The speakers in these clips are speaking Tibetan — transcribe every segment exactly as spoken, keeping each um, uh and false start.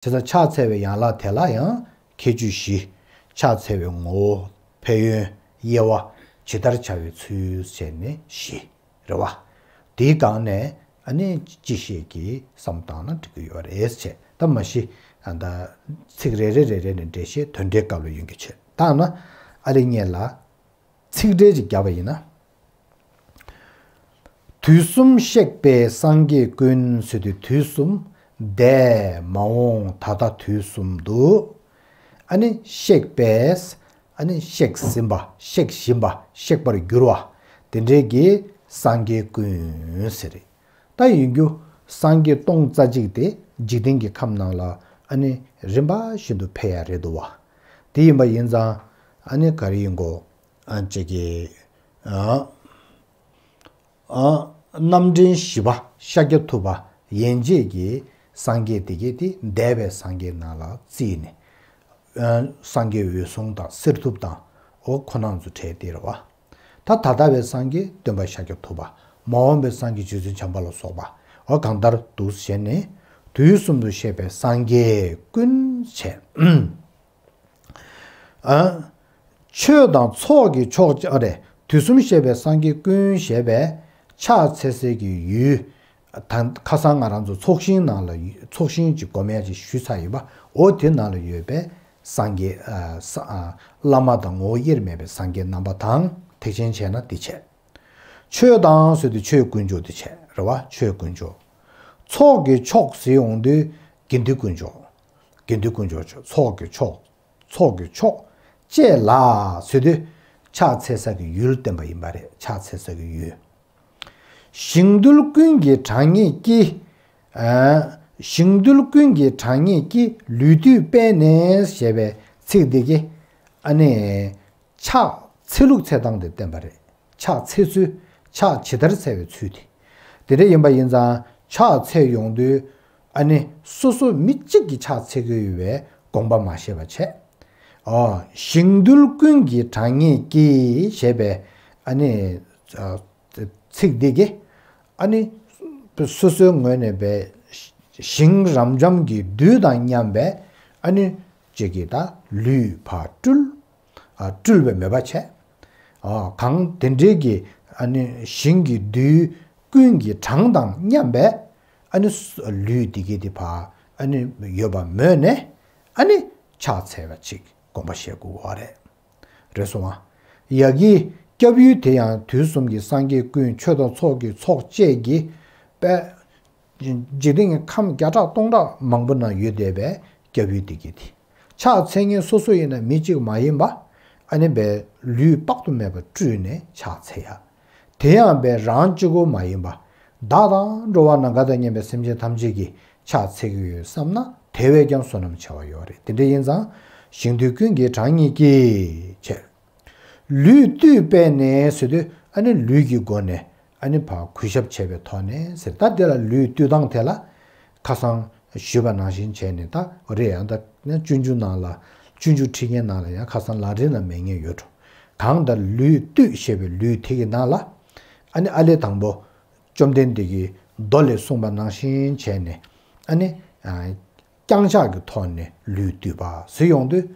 བྱས་ཙང་ཕྱག་འཚལ་བའི་ཡན་ལག་དེ་ལ་ཡང་ཁྱད་ཆོས་བཞི། ཕྱག་འཚལ་བའི་ངོ་བོ། ཕན་ཡོན། དབྱེ་བ། ཇི་ལྟར་བྱ་བའི་ཚུལ་བྱས་ནས་བཞི། རེད་བ། དེའི་སྒང་ནས་ཨ་ནི་སྤྱི་བཤད་ཀྱི་བསམ་བཏང་ན་འགྲིག་གི་ཡོད་རེད་བྱས། ད་མ་གཞི་ཨ་ད་ཚིག་རེ་རེ་རེ་རེ་ནས་འགྲེལ་བཤད་དོན་འགྲེལ་སྐབས་ལ་ཡོང་གི་བྱས། ད་ན་ཨ་ལེ་ངེད་ལ་ཚིག་འགྲེལ་ཅིག་བརྒྱབ་པ་ཡིན་ན། དུས་གསུམ་གཤེགས་པའི་སངས་རྒྱས་ཀུན་ཟེར་དུས་དུས་གསུམ་འདས་མ་འོངས་ད་ལྟ་དུས་གསུམ་དུ། ཨ་ནི་གཤེགས་པས། ཨ་ནི་གཤེགས་ཟིན་པ། གཤེགས་བཞིན་པ། གཤེགས་པར་གྱུར་བ། དེ་འདྲའི་གི་སངས་རྒྱས་ཀུན་ཟེར་རེད། ད་ཡིན་རྒྱུ་སངས་རྒྱས་སྟོང་རྩ་གཅིག་དེ་འཇིག་རྟེན་གྱི་ཁམས་ནང་ལ་ཨ་ནི་རིམ་པ་བཞིན་དུ་འཕེལ་ཡ་རེད་འདུག་བ། དེ་ཡིན་པ་ཡིན་ཙང་ཨ་ནི་ག་རེ་ཡིན་གོ། ཨ་ཅིག་གི་ཨ་ཨ་རྣམ་འདྲེན་བཞི་པ་ཤཱཀྱ་ཐུབ་པ་ཡན་ཆད་ཀྱི་སངས་རྒྱས་དེ་གས་དེ་འདས་པའི་སངས་རྒྱས་ནང་ལ་བརྩིས་ནས། ཨ་སངས་རྒྱས་འོད་སྲུང་དང་གསེར་ཐུབ་དང་འོ་ཁོ་རྣམ་ཚོ་གྲས་དེ་རེད་བ། ད་ད་ལྟ་བའི་སངས་རྒྱས་སྟོན་པ་ཤཱཀྱ་ཐུབ་པ། མ་འོངས་པའི་སངས་རྒྱས་རྗེ་བཙུན་བྱམས་པ་ལ་སོགས་པ། འོ་གང་ལྟར་འདུག་བྱས་ནས་དུས་གསུམ་དུ་གཤེགས་པའི་སངས་རྒྱས་ཀུན་བྱས། ཨ། ཆོས་དང་ཚོགས་ཀྱི་མཆོག་ཨ་རེ། དུས་གསུམ་གཤེགས་པའི་སངས་རྒྱས་ཀུན་ཞེས་པའི་ཕྱག་འཚལ་སའི་གི་ཡུལ། ད་ཁ་སང་ང་རང་ཚོ་ཚོགས་ཞིང་ནང་ལ་ཚོགས་ཞིང་གཅིག་སྒོམ་ཡ་ཅིག་ཞུས་ཚར་ཡིན་པ། འོ་དེ་ནང་ལ་ཡོད་པའི་སངས་རྒྱས་ཨ་ས་ཨ་བླ་མ་དང་ངོ་བོ་དབྱེར་མེད་པའི་སངས་རྒྱས་རྣམ་པ་དང་ཐེག་ཆེན་བྱས་ན་དེ་བྱས། ཆོས་དང་ཟེར་དུས་ཆོས་དཀོན་མཆོག་དེ་བྱས་རེད་བ། ཆོས་དཀོན་མཆོག་ཚོགས་ཀྱི་མཆོག་ཟེར་ཡོང་དུས་དགེ་འདུན་དཀོན་མཆོག་དགེ་འདུན་དཀོན་མཆོག་ཆོས་ཚོགས་ཀྱི་མཆོག་ཚོགས་ཀྱི་མཆོག་བཅས་ལ་ཟེར་དུས་ཕྱག་འཚལ་ས་གི་ཡུལ་བསྟན་པ་ཡིན་པ་རེད། ཕྱག་འཚལ་ས་གི་ཡུལ། ཞིང་རྡུལ་ཀུན་གྱི་གྲངས་སྙེད་ཀྱི། ཨ་ཞིང་རྡུལ་ཀུན་གྱི་གྲངས་སྙེད་ཀྱི་ལུས་བཏུད་པས་ནས་ཞེས་པའི་ཚིག་འདི་གིས་ཨ་ནི་ཕྱག་འཚལ་ལུགས་འཚལ་སྟངས་དེ་བསྟན་པ་རེད། ཕྱག་འཚལ་ཚུལ། ཕྱག་ཇི་ལྟར་འཚལ་བའི་ཚུལ་དེ། དེ་འདྲ་ཡིན་པ་ཡིན་ཙང་ཕྱག་འཚལ་ཡོང་དུས་ཨ་ནི་སོ་སོ་མི་གཅིག་གིས་ཕྱག་འཚལ་གྱི་ཡོད་པའི་དགོངས་པ་མ་བཞེས་པ་བྱས། ཨོ། ཞིང་རྡུལ་ཀུན་གྱི་གྲངས་སྙེད་ཀྱི་ཞེས་པའི་ཨ་ནི་ཨ་ཚིག་འདི་གིས་ཨ་ནི་སོ་སོའི་ངོས་ནས་པའི་ཞིང་རབ་འབྱམས་ཀྱི་རྡུལ་དང་མཉམ་པའི་ཨ་ནི་ཅིག་གིས་ད་ལུས་ཕར་སྤྲུལ། ཨ་སྤྲུལ་བའི་མོས་པ་བྱས། ཨ་གང་དེ་འདྲའི་གི་ཨ་ནི་ཞིང་གི་རྡུལ་ཀུན་གྱི་གྲངས་དང་མཉམ་པའི་ཨ་ནི་ལུས་འདི་གི་དེ་ཕར་ཨ་ནི་ཡོད་པ་མོས་ནས་ཨ་ནི་ཕྱག་འཚལ་བ་ཅིག་དགོངས་པ་བཞེས་དགོས་པ་རེད། རེད་སོང་ང་། ཡ་གི་སྐྱབས་ཡུལ་དེ་ཡང་དུས་གསུམ་གྱི་སངས་རྒྱས་ཀུན་ཆོས་དང་ཚོགས་ཀྱི་ཚོགས་བཅས་ཀྱི་དཔལ། འཇིག་རྟེན་གྱི་ཁམས་བརྒྱ་ཕྲག་སྟོང་ཕྲག་མང་པོ་ན་ཡོད་བསྡད་པའི་སྐྱབས་ཡུལ་དེ་གི་དེ། ཕྱག་འཚལ་མཁན་སོ་སོ་ཡིན་ན་མི་གཅིག་མ་ཡིན་པ། ཨ་ནི་པའི་ལུས་དཔག་ཏུ་མེད་པ་སྤྲུལ་ནས་ཕྱག་འཚལ་ཡ། དེ་ཡང་པའི་རང་གཅིག་པོ་མ་ཡིན་པ། བདག་དང་འགྲོ་བ་ནམ་མཁའ་དང་མཉམ་པའི་སེམས་ཅན་ཐམས་ཅད་ཀྱིས་ཕྱག་འཚལ་གྱི་ཡོད་བསམ་ན་དེ་བས་ཀྱང་བསོད་ནམས་ཆེ་བ་ཡོད་རེད། དེ་འདྲ་ཡིན་ཙང་ཞིང་རྡུལ་ཀུན་གྱི་གྲངས་སྙེད་ཀྱི་བྱས། ལུས་བཏུད་པས་ནས་ཟེར་དུས་ཨ་ནི་ལུས་ཀྱི་སྒོ་ནས་ཨ་ནི་ཕར་གུས་ཞབས་བྱས་པའི་ཐོག་ནས་ཟེར། ད་དེ་ལ་ལུས་བཏུད་སྟངས་དེ་ལ་ཁ་སང་ཞུས་པ་ནང་བཞིན་བྱས་ནས་ད་རེད་ཡང་ད་ནི་སྤྱོད་འཇུག་ནང་ལ་སྤྱོད་འཇུག་ཁྲིད་མཁན་ནང་ལ་ཡང་ཁ་སང་ལམ་རིམ་ལ་མེད་མཁན་ཡོད་འགྲོ། གང་ལྟར་ལུས་བཏུད་ཞེས་པའི་ལུས་དེ་གི་ནང་ལ་ཨ་ནི་ཨ་ལས་དང་པོ་བཅོམ་ལྡན་འདས་ཀྱིས་མདོ་ལས་གསུངས་པ་ནང་བཞིན་བྱས་ནས་ཨ་ནི་ཨ། རྐྱང་ཕྱག་གི་ཐོག་ནས་ལུས་བཏུད་པ་ཟེར་ཡོང་དུས།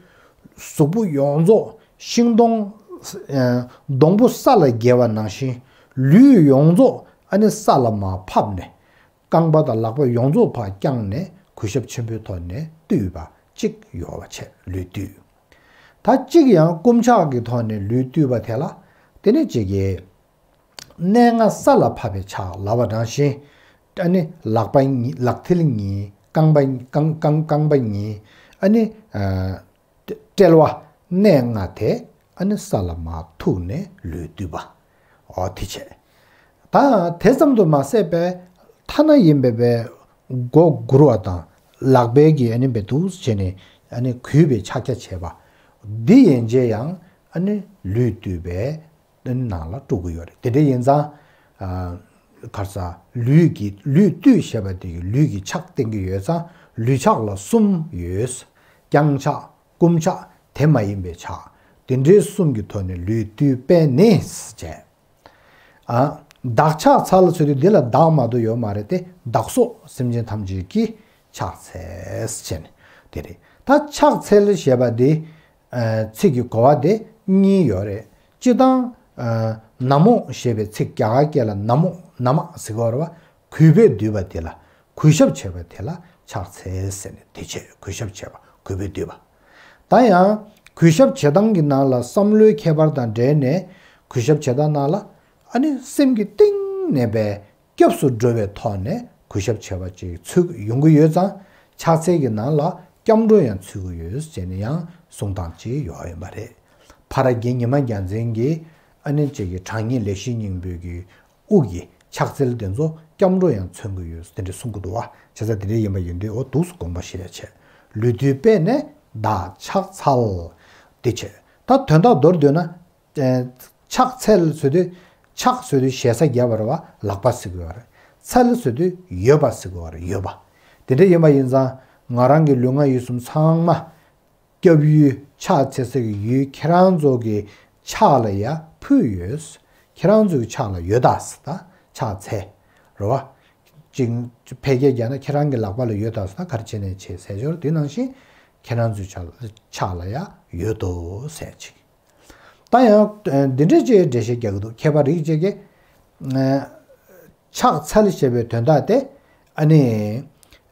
གཟུགས་པོ་ཡོངས་རྫོགས་ཤིང་སྡོང་། ཨ་སྡོང་པོ་ས་ལ་འགྱེལ་བ་ནང་བཞིན་ལུས་ཡོངས་རྫོགས་ཨ་ནི་ས་ལ་མར་ཕབ་ནས་རྐང་པ་དང་ལག་པ་ཡོངས་རྫོགས་ཕར་བརྐྱངས་ནས་གུས་ཞབས་ཆེན་པོའི་ཐོག་ནས་བཏུད་པ་གཅིག་ཡོད་པ་བྱས་ལུས་བཏུད། ད་གཅིག་ཡང་བསྐུམ་ཕྱག་གི་ཐོག་ནས་ལུས་བཏུད་པ་དེ་ལ་དེ་ནས་གཅིག་གིས། གནས་ལྔ་ས་ལ་ཕབ་པའི་ཕྱག་ལབ་པ་ནང་བཞིན། ཨ་ནི་ལག་པ་གཉིས་ལག་མཐིལ་གཉིས་རྐང་པ་རྐང་རྐང་རྐང་པ་གཉིས་ཨ་ནི་ཨ་དཔྲལ་བ་གནས་ལྔ་དེ་ཨ་ནི་ས་ལ་མར་ཐུག་ནས་ལུས་བཏུད་པ། འོ་དེ་བྱས། ད་དེ་ཙམ་དུ་མ་ཟད་པའི་ཐ་ན་ཡིན་པའི་པའི་མགོ་སྒུར་བ་དང་ལག་པའི་གི་ཨ་ནི་བའི་འདུག་བྱས་ནས་ཨ་ནི་གུས་པའི་ཕྱག་རྒྱ་བྱས་པ། འདི་ཡན་ཆད་ཡང་ཨ་ནི་ལུས་བཏུད་པའི། ནང་ལ་དཀྲུག་གི་ཡོད་རེད། དེ་འདྲ་ཡིན་ཙང་། ཨ་ག་རེ་ཟ་ལུས་ཀྱི་ལུས་བཏུད་ཞེས་པ་དེ་གི་ལུས་ཀྱི་ཕྱག་བསྟན་གྱི་ཡོད་ཙང་ལུས་ཕྱག་ལ་གསུམ་ཡོད། རྐྱང་ཕྱག་བསྐུམ་ཕྱག་དེ་མ་ཡིན་པའི་ཕྱག་དེ་འདྲའི་གསུམ་གྱི་ཐོག་ནས་ལུས་བཏུད་པས་ནི་བྱས། ཨ་བདག་ཕྱག་འཚལ་ཟེར་དུས་འདི་ལ་བདག་མ་གཏོགས་ཡོད་མ་རེད་དེ། བདག་སོགས་སེམས་ཅན་ཐམས་ཅད་ཀྱི་ཕྱག་འཚལ་བྱས་ནས་ དེ་རེད། ད་ཕྱག་འཚལ་ཞེས་པ་འདི། ཨ། ཚིག་གི་གོ་བ་དེ་གཉིས་ཡོད་རེད། སྤྱིར་བཏང་། ཨ། ན་མོ་ཞེས་པའི་ཚིག་རྒྱ་གར་སྐད་ལ་ན་མོ་ན་མ་ཟེར་གྱི་ཡོད་རེད་བ། གུས་པས་འདུད་པ་དེ་ལ། གུས་ཞབས་བྱེད་པ་དེ་ལ་ཕྱག་འཚལ་ཟེར་ནས་དེ་བྱས། གུས་ཞབས་བྱེད་པ། གུས་པས་འདུད་པ། ད་ཡང་གུས་ཞབས་བྱེད་སྟངས་ཀྱི་ནང་ལ་བསམ་བློའི་ཁྱད་པར་དང་འབྲེལ་ནས་གུས་ཞབས་བྱེད་སྟངས་ནང་ལ། ཨ་ནི་སེམས་ཀྱི་གཏིང་ནས་པའི་སྐྱབས་སུ་འགྲོ་བའི་ཐོག་ནས་གུས་ཞབས་བྱེད་པ་ཅིག་ཚུད་ཡོང་གི་ཡོད་ཙང་། ཕྱག་འཚལ་གྱི་ནང་ལ་སྐྱབས་འགྲོ་ཡང་ཚུད་ཀྱི་ཡོད་ཟེར་ནས་ཡང་གསུང་སྟངས་ཅིག་ཡོད་ཡིན་པ་རེད། ཕ་ར་གི་ཉི་མ་རྒྱལ་མཚན་གྱིས་ཨ་ནི་ཅིག་གི་གྲངས་སྙིང་ལེགས་བཤད་སྙིང་པོའི་གི་དབུ་གི་ཕྱག་འཚལ་དེ་ཚོ་སྐྱབས་འགྲོ་ཡང་མཚོན་གྱི་ཡོད་དེ་འདྲ་གསུང་གི་འདུག་བ། བྱས་ཙང་དེ་འདྲ་ཡིན་པ་ཡིན་དུས། འོ་འདུག་སེ་དགོངས་པ་བཞེས་ཡ་བྱས། ལུས་དུས་པས་ནི་བདག་ཕྱག་འཚལ། དེ་བྱས། ད་དོན་དག་མདོར་བསྡུས་ན། ཨེ། ཕྱག་འཚལ་ཟེར་དུས། ཕྱག་ཟེར་དུས་ཞེ་ས་བརྒྱབ་པ་རེད་བ། ལག་པ་ཟེར་གྱི་ཡོད་རེད། འཚལ་ཟེར་དུས་ཡོད་པ་ཟེར་གྱི་ཡོད་རེད། ཡོད་པ། དེ་འདྲ་ཡིན་པ་ཡིན་ཙང་། ང་རང་གི་ལུས་ངག་ཡིད་གསུམ་ཚང་མ། སྐྱབས་ཡུལ་ཕྱག་འཚལ་ས་གི་ཡུལ་ཁྱེད་རང་ཚོ་གི་ཕྱག་ལ་ཡ་ཕུལ་ཡོད། ཁྱེད་རང་ཚོའི་ཕྱག་ལ་ཡོད་ད་ཟེར། ད་ཕྱག་འཚལ། རེད་བ། ཅིག་ཕལ་སྐད་རྒྱག་ན་ཁྱེད་རང་གི་ལག་པ་ལ་ཡོད་ད་ཟེར། ད་ག་རེ་བྱས་ནས་བྱེད་ཟེར་ཞོར། དེ་ནང་བཞིན་ཁྱེད་རང་ཚོའི་ཕྱག་ལ་ཡ་ཡོད་དོ་ཟེར་ཅིག་ད་ཡང་འདི་འདྲ་ཅིག་འགྲེལ་བཤད་རྒྱག་གི་འདུག་མཁས་པ་རིགས་ཅིག་གིས། ཕྱག་འཚལ་ཞེས་པའི་དོན་དག་དེ། ཨ་ནི།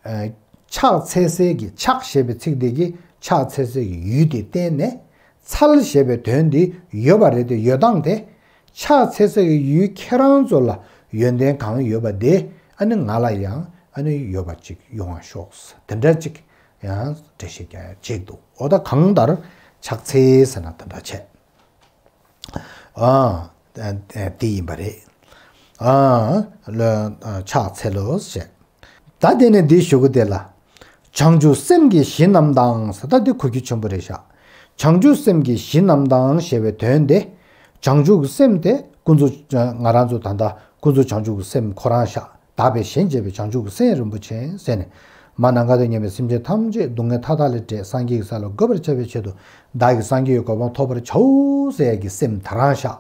ཕྱག་འཚལ་སའི་གི་ཕྱག་ཞེས་པའི་ཚིག་དེ་གིས་ཕྱག་འཚལ་སའི་གི་ཡུལ་དེ་བསྟན་ནས། འཚལ་ཞེས་པའི་དོན་དེ་ཡོད་པ་རེད་དེ། ཡོད་སྟངས་དེ། ཕྱག་འཚལ་སའི་གི་ཡུལ་ཁྱེད་རང་ཚོ་ལ་ཡོན་ཏན་གང་ཡོད་པ་དེ། ཨ་ནི་ང་ལ་ཡང་ཨ་ནི་ཡོད་པ་ཅིག་ཡོང་བ་ཤོག་དེ་འདྲ་ཅིག་ཡང་འགྲེལ་བཤད་རྒྱག་ཡ་ཅིག་འདུག་འོ་ད་གང་ལྟར་ཕྱག་འཚལ་ཟེར་ན་དེ་འདྲ་བྱས། ཨ། དེ་ཡིན་པ་རེད། ཨ། ལ། ཕྱག་འཚལ་ལོ་ཞེས། ད་དེ་ནས་འདི་ཞུ་གི་དེ་ལ། བྱང་ཆུབ་སེམས་ཀྱི་གཞི་རྣམས་དང་ཟེར། ད་འདི་གོ་རྒྱུ་ཆེན་པོ་རེད་ཤག་བྱང་ཆུབ་སེམས་ཀྱི་གཞི་རྣམས་དང་ཞེས་པའི་དོན་དེ། བྱང་ཆུབ་ཀྱི་སེམས་དེ་ཀུན་རྫོབ། ང་རང་ཚོ་ད་ལྟ་ཀུན་རྫོབ་བྱང་ཆུབ་ཀྱི་སེམས་ཁོ་རང་ཤག་དག་པའི་ཞེན་བྱེད་པའི་བྱང་ཆུབ་ཀྱི་སེམས་རིན་པོ་ཆེ་ཟེར་ནས། མ་ནམ་མཁའ་དང་མཉམ་པའི་སེམས་ཅན་ཐམས་ཅད་སྡུག་བསྔལ་མཐའ་དག་ལས་བསྒྲལ། སངས་རྒྱས་ཀྱི་ས་ལ་འགོད་པར་བྱ་བའི་ཆེད་དུ། བདག་གིས་སངས་རྒྱས་ཀྱི་གོ་འཕང་ཐོབ་པར་བྱའོ་ཟེར་ཡ་གི་སེམས་དེ་རང་ཤག་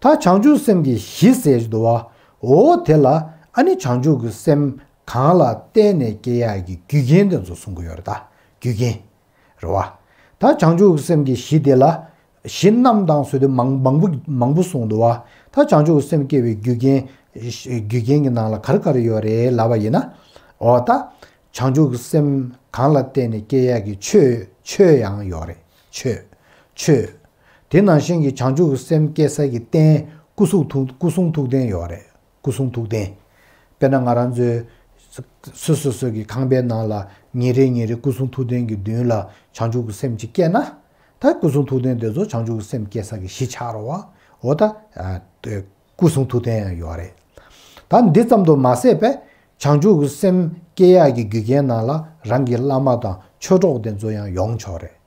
ད་བྱང་ཆུབ་སེམས་ཀྱི་གཞི་ཟེར་གྱི་འདུག་བ། འོ་དེ་ལ་ཨ་ནི་བྱང་ཆུབ་ཀྱི་སེམས་གང་ལ་བརྟེན་ནས་སྐྱེ་ཡག་གི་རྒྱུ་རྐྱེན་དེ་ཚོ་གསུང་གི་ཡོད་རེད། ད་རྒྱུ་རྐྱེན་རེད་བ། ད་བྱང་ཆུབ་ཀྱི་སེམས་ཀྱི་གཞི་དེ་ལ། གཞི་རྣམས་དང་ཟེར་དུས་མང་མང་པོ་མང་པོ་གསུངས་འདུག་བ། ད་བྱང་ཆུབ་ཀྱི་སེམས་སྐྱེ་བའི་རྒྱུ་རྐྱེན། རྒྱུ་རྐྱེན་གྱི་ནང་ལ་ག་རེ་ག་རེ་ཡོད་རེད་ལབ་པ་ཡིན་ན། འོ་ད། བྱང་ཆུབ་ཀྱི་སེམས་གང་ལ་བརྟེན་ནས་སྐྱེ་ཡག་གི་ཆོས། ཆོས་ཡང་ཡོད་རེད། ཆོས། ཆོས། དེ་ནང་བཞིན་གྱི་བྱང་ཆུབ་ཀྱི་སེམས་སྐྱེ་ས་གི་རྟེན་སྐུ་གསུང་ཐུགས། སྐུ་གསུང་ཐུགས་རྟེན་ཡོད་རེད། སྐུ་གསུང་ཐུགས་རྟེན། དཔེར་ན་ང་རང་ཚོའི་སོ་སོ་སོ་གི་ཁང་པའི་ནང་ལ་ཉིན་རེ་ཉིན་རེ་སྐུ་གསུང་ཐུགས་རྟེན་གྱི་མདུན་ལ་བྱང་ཆུབ་ཀྱི་སེམས་ཅིག་སྐྱེས་ན། ད་སྐུ་གསུང་ཐུགས་རྟེན་དེ་ཚོ་བྱང་ཆུབ་ཀྱི་སེམས་སྐྱེ་ས་གི་གཞི་ཆགས་རེད་བ། འོ་ད། སྐུ་གསུང་ཐུགས་རྟེན་ཡང་ཡོད་རེད། ད་འདི་ཙམ་དུ་མ་ཟད་པའི་བྱང་ཆུབ་ཀྱི་སེམས་སྐྱེ་ཡག་གི་རྒྱུ་རྐྱེན་ནང་ལ་རང་གི་བླ་མ་དང་ཆོས་གྲོགས་དེ་ཚོ་ཡང་ཡོང་ཆོག་རེད།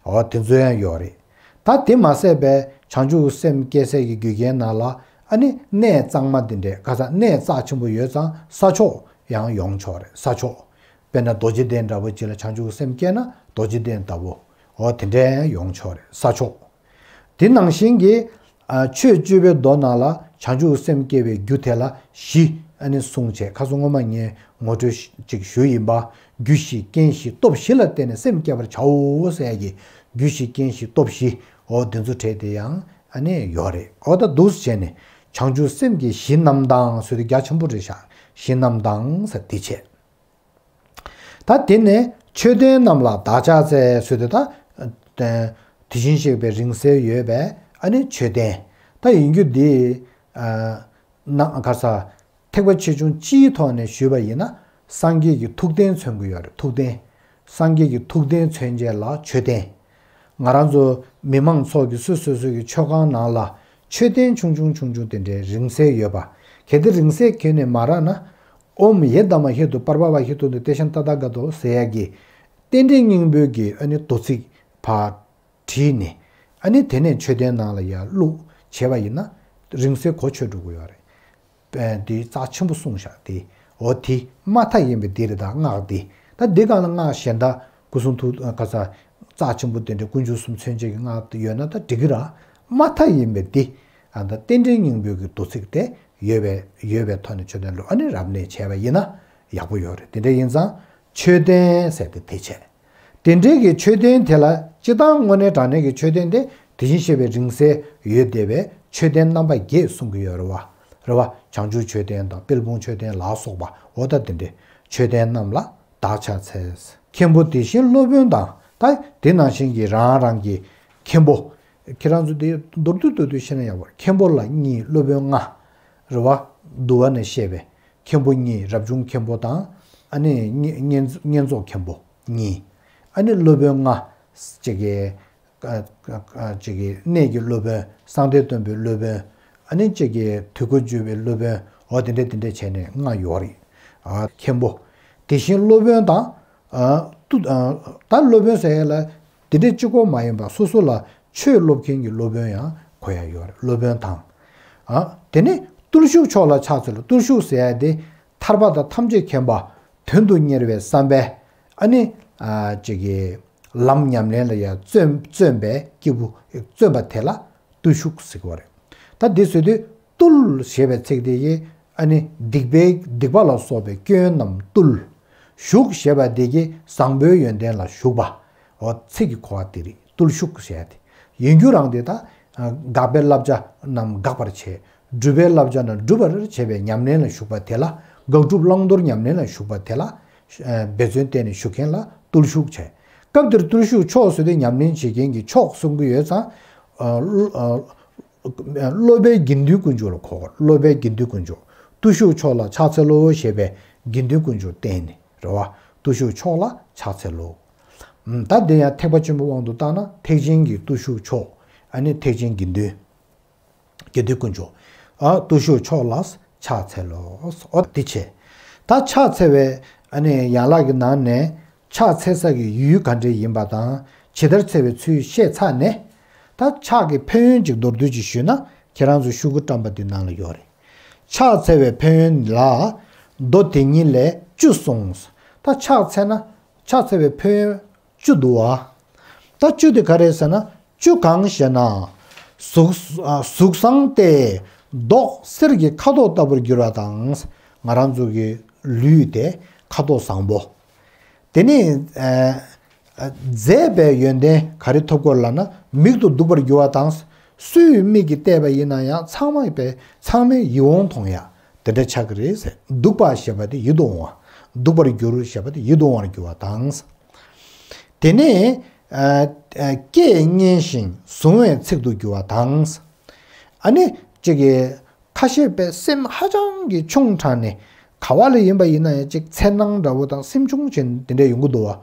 འོ་དེ་ཚོ་ཡང་ཡོད་རེད། ད་དེ་མ་ཟད་པའི་བྱང་ཆུབ་ཀྱི་སེམས་སྐྱེ་སའི་གི་རྒྱུ་རྐྱེན་ནང་ལ་ཨ་ནི་གནས་གཙང་མ་དེ་འདྲའི་ག་ས་གནས་རྩ་ཆེན་པོ་ཡོད་ཙང་ས་ཕྱོགས་ཡང་ཡོང་ཆོག་རེད། ས་ཕྱོགས། དཔེར་ན་རྡོ་རྗེ་གདན་འདྲ་པོ་ཅིག་ལ་བྱང་ཆུབ་ཀྱི་སེམས་སྐྱེས་ན་རྡོ་རྗེ་གདན་ལྟ་བུ། འོ་དེ་འདྲའི་ཡང་ཡོང་ཆོག་རེད། ས་ཕྱོགས། དེ་ནང་བཞིན་གྱི། ཨ། ཆོས་སྤྱོད་པའི་མདོ་ནང་ལ་བྱང་ཆུབ་སེམས་སྐྱེ་བའི་རྒྱུ་དེ་ལ་བཞི་ཨ་ནི་གསུངས་བྱས། ཁ་སང་སྔོན་མ་ངས་ངོ་སྤྲོད་ཅིག་ཞུས་ཡིན་པ། རྒྱུ་བཞི་རྐྱེན་བཞི་སྟོབས་བཞི་ལ་བརྟེན་ནས་སེམས་བསྐྱེད་པར་བྱའོ་ཟེར་ཡ་གི། རྒྱུ་བཞི་རྐྱེན་བཞི་སྟོབས་བཞི། འོ་དེ་ཚོ་གྲས་དེ་ཡང་ཨ་ནི་ཡོད་རེད། འོ་ད་འདུག་སེ་བྱས་ནས་བྱང་ཆུབ་སེམས་ཀྱི་གཞི་རྣམས་དང་ཟེར་དུས་རྒྱ་ཆེན་པོ་རེད་ཤག་གཞི་རྣམས་དང་ཟེར་དེ་བྱས། ད་དེ་ནས་མཆོད་རྟེན་རྣམས་ལ་བདག་ཕྱག་འཚལ་ཟེར་དུས་ད། དེ་བཞིན་གཤེགས་པའི་རིང་བསྲེལ་ཡོད་པའི་ཨ་ནི་མཆོད་རྟེན། ད་ཡིན་རྒྱུ་འདི། ཨ། ན་ག་ས། ཐེག་པ་ཆེ་ཆུང་སྤྱིའི་ཐོག་ནས་ཞུས་པ་ཡིན་ན། སངས་རྒྱས་ཀྱི་ཐུགས་རྟེན་མཚོན་གྱི་ཡོད་རེད། ཐུགས་རྟེན། སངས་རྒྱས་ཀྱི་ཐུགས་རྟེན་མཚོན་བྱེད་ལ་མཆོད་རྟེན། ང་རང་ཚོ་མི་མང་ཚོགས་ཀྱི་སོ་སོ་སོ་གི་མཆོད་ཁང་ནང་ལ་མཆོད་རྟེན་ཆུང་ཆུང་ཆུང་ཆུང་དེ་འདྲའི་རིང་བསྲེལ་ཡོད་པ། གལ་ཏེ་རིང་བསྲེལ་གྱོན་ནས་མ་རག་ན། ཨོཾ་ཡེ་དྷརྨཱ་ཧེ་ཏུ་པརྞཱ་ཧེ་ཏུ་ནི་ཏེ་ཤཱན་ཏ་ཐཱ་ག་ཏོ་ཟེར་ཡ་གི་རྟེན་འབྲེལ་སྙིང་པོའི་གི་ཨ་ནི་མདོ་ཚིག་ཕར་བྲིས་ནས། ཨ་ནི་དེ་ནས་མཆོད་རྟེན་ནང་ལ་ཡར་བླུགས་བྱས་པ་ཡིན་ན། རིང་བསྲེལ་གོ་ཆོད་འགྲོ་གི་ཡོད་རེད། དེ་རྩ་ཆེན་པོ་གསུངས་བཞག་དེ། འོ་དེ་མ་མཐའ་ཡིན་པའི་དེ་རེད། ད་སྔགས་དེ། ད་འདི་སྒང་ལ་སྔགས་གཞན་དག་སྐུ་གསུང་ཐུགས་ག་ས། རྩ་ཆེན་པོ་དེ་འདྲའི་དཀོན་མཆོག་གསུམ་མཚོན་བྱེད་ཀྱི་སྔགས་དེ་ཡོད་ན་ད་འགྲིག་གི་ར། མ་མཐའ་ཡིན་པའི་དེ། ཨ། ད་རྟེན་འབྲེལ་སྙིང་པོའི་གི་མདོ་ཚིག་དེ་ཡོད་པའི་ཡོད་པའི་ཐོག་ནས་མཆོད་རྟེན་ལུ་ཨ་ནི་རབ་གནས་བྱས་པ་ཡིན་ན་ཡག་པོ་ཡོད་རེད། དེ་འདྲ་ཡིན་ཙང་མཆོད་རྟེན་ཟེར་དེ་དེ་བྱས། དེ་འདྲའི་གི་མཆོད་རྟེན་དེ་ལ་སྤྱིར་བཏང་དངོས་གནས་དྲང་གནས་ཀྱི་མཆོད་རྟེན་དེ་དེ་བཞིན་གཤེགས་པའི་རིང་བསྲེལ་ཡོད་བསྡད་པའི་མཆོད་རྟེན་རྣམ་པ་བརྒྱད་གསུང་གི་ཡོད་རེད་བ། རེད་བ། བྱང་ཆུབ་མཆོད་རྟེན་དང་དཔལ་སྤུངས་མཆོད་རྟེན་ལ་སོགས་པ། འོ་ད་དེ་འདྲའི་མཆོད་རྟེན་རྣམས་ལ་བདག་ཕྱག་འཚལ། མཁན་པོ་དེ་བཞིན་སློབ་དཔོན་དང་། ད་དེ་ནང་བཞིན་གྱི་རང་རང་གི་མཁན་པོ། ཁྱེད་རང་ཚོ་དེ་མདོར་བསྡུས་མདོར་བསྡུས་བཤད་ན་ཡག་པོ་རེད། མཁན་པོ་ལ་གཉིས། སློབ་དཔོན་ལྔ། རེད་བ། འདུལ་བ་ནས་བཤད་པའི་མཁན་པོ་གཉིས། རབ་བྱུང་མཁན་པོ་དང་། ཨ་ནི་བསྙེན་བསྙེན་བསྙེན་རྫོགས་མཁན་པོ་གཉིས། ཨ་ནི་སློབ་དཔོན་ལྔ། ཅིག་གི་ཨ་ཨ་ཅིག་གི་གནས་ཀྱི་སློབ་དཔོན། གསང་བདེ་སྟོན་པའི་སློབ་དཔོན། ཨ་ནི་ཅིག་གི་དུས་འཁོར་བརྒྱུད་པའི་སློབ་དཔོན། འོ་དེ་འདྲ་དེ་འདྲ་བྱས་ནས་ལྔ་ཡོད་རེད། ཨ་མཁན་པོ། དེ་བཞིན་སློབ་དཔོན་དང་། ཨ་ཏུ་ཨ་ད་སློབ་དཔོན་ཟེར་ཡ་ལ་དེ་འདྲ་གཅིག་པོ་མ་ཡིན་པ། སོ་སོ་ལ་ཆོས་སློབ་མཁན་གྱི་སློབ་དཔོན་ཡང་གོ་ཡ་ཡོད་རེད། སློབ་དཔོན་དང་། ཨ་དེ་ནས་བརྟུལ་ཞུགས་མཆོག་ལ་ཕྱག་འཚལ་ལོ། བརྟུལ་ཞུགས་ཟེར་ཡ་དེ་ཐར་པ་དང་ཐམས་ཅད་མཁྱེན་པ། དོན་དུ་གཉེར་བའི་བསམ་པས། ཨ་ནི་ཨ་ཅིག་གི་ལམ་ཉམས་ལེན་ལ་ཡང་བརྩོན་བརྩོན་པའི་སྐྱེས་བུ། བརྩོན་པ་དེ་ལ་བརྟུལ་ཞུགས་ཟེར་གྱི་ཡོད་རེད། ད་འདི་ཟེར་དུས་བརྟུལ་ཞེས་པའི་ཚིག་དེ་ཡིས་ཨ་ནི་སྡིག་པའི་སྡིག་པ་ལ་སོགས་པའི་སྐྱོན་རྣམས་བརྟུལ། ཞུགས་ཞེས་པ་དེ་གིས་བཟང་པོའི་ཡོན་ཏན་ལ་ཞུགས་པ། འོ་ཚིག་གི་གོ་བ་དེ་རེད། བརྟུལ་ཞུགས་ཞེས་ཏེ། ཡིན་རྒྱུ་རང་དེ་ད་དགག་པའི་བསླབ་བྱ་རྣམས་དགག་པར་བྱེད། སྒྲུབ་པའི་བསླབ་བྱ་རྣམས་སྒྲུབ་པར་བྱེད་པའི་ཉམས་ལེན་ལ་ཞུགས་པ་དེ་ལ། དགག་སྒྲུབ་བླང་དོར་ཉམས་ལེན་ལ་ཞུགས་པ་དེ་ལ། འབད་བརྩོན་བསྟེན་ནས་ཞུགས་མཁན་ལ་བརྟུལ་ཞུགས་བྱས། སྐབས་འདིར་བརྟུལ་ཞུགས་མཆོག་ཟེར་དུས་ཉམས་ལེན་བྱེད་མཁན་གྱི་མཆོག་གསུང་གི་ཡོད་ཙང་། སློབ་པའི་དགེ་འདུན་དཀོན་མཆོག་ལ་གོ་དགོས། སློབ་པའི་དགེ་འདུན་དཀོན་མཆོག། བརྟུལ་ཞུགས་མཆོག་ལ་ཕྱག་འཚལ་ལོ་ཞེས་པའི་དགེ་འདུན་དཀོན་མཆོག་བསྟན་ནས་རེད་བ། བརྟུལ་ཞུགས་མཆོག་ལ་ཕྱག་འཚལ་ལོ། ད་འདི་ཡང་ཐེག་པ་ཆེན་པོའི་དབང་དུ་བཏང་ན་ཐེག་ཆེན་གྱི་བརྟུལ་ཞུགས་མཆོག། ཨ་ནི་ཐེག་ཆེན་དགེ་འདུན། དགེ་འདུན་དཀོན་མཆོག། ཨ་བརྟུལ་ཞུགས་མཆོག་ལ་ཕྱག་འཚལ་ལོ། འོ་འདི་བྱས། ད་ཕྱག་འཚལ་བའི་ཨ་ནི་ཡན་ལག་གི་ནང་ནས་ཕྱག་འཚལ་ས་གི་ཡུལ་ག་འདྲ་ཡིན་པ་དང་། ཇི་ལྟར་འཚལ་བའི་ཚུལ་བཤད་ཚར་ནས། ད་ཕྱག་གི་ཕན་ཡོན་ཅིག་མདོར་བསྡུས་ཅིག་ཞུས་ན། ཁྱེད་རང་ཚོ་ཤོག་གུ་བཀྲམ་པ་འདི་ནང་ལ་ཡོད་རེད། ཕྱག་འཚལ་བའི་ཕན་ཡོན་ལ། མདོ་དེ་ཉིད་ལས་བཅུ་གསུངས། ད་ཕྱག་འཚལ་ན། ཕྱག་འཚལ་བའི་ཕན་ཡོན་བཅུ་འདུག་བ། ད་བཅུ་དེ་ག་རེ་ཟེར་ན། བཅུ་གང་ཞེ་ན། གཟུགས་གཟུགས་བཟང་སྟེ། མདོག་གསེར་གྱི་ཁ་དོག་ལྟ་བུར་འགྱུར་བ་དང་། ང་རང་ཚོ་གི་ལུས་དེ་ཁ་དོག་བཟང་པོ། དེ་ནས་མཛེས་པའི་ཡོན་ཏན་ག་རེ་ཐོབ་གོ་ལབ་ན། མིག་ཏུ་སྡུག་པར་འགྱུར་བ་དང་། སུའི་མིག་གིས་བལྟས་པ་ཡིན་ན་ཡང་ཚང་མ་པའི་ཚང་མས་ཡིད་འོང་མཐོང་ཡ་དེ་འདྲ་ཆགས་ཀྱི་རེད་ཟེར། སྡུག་པ་ཞེས་པ་དེ་ཡིད་དུ་འོང་བ། སྡུག་པར་འགྱུར་ཞེས་པ་དེ་ཡིད་དུ་འོང་བར་འགྱུར་བ་དང་། དེ་ནས་ཨ་ཨ་སྐད་སྙན་ཞིང་གཟུང་བའི་ཚིག་ཏུ་འགྱུར་བ་དང་། ཨ་ནི་གཅིག་གི་ཁ་ཤས་པའི་སེམས་ཧ་ཅང་གི་ཆུང་དྲགས་ནས། ག་བ་ལ་ཡིན་པ་ཡིན་ན་ཡང་གཅིག་འཚེར་སྣང་འདྲ་བོ་དང་སེམས་ཆུང་ཅན་དེ་འདྲ་ཡོང་གི་འདུག་བ།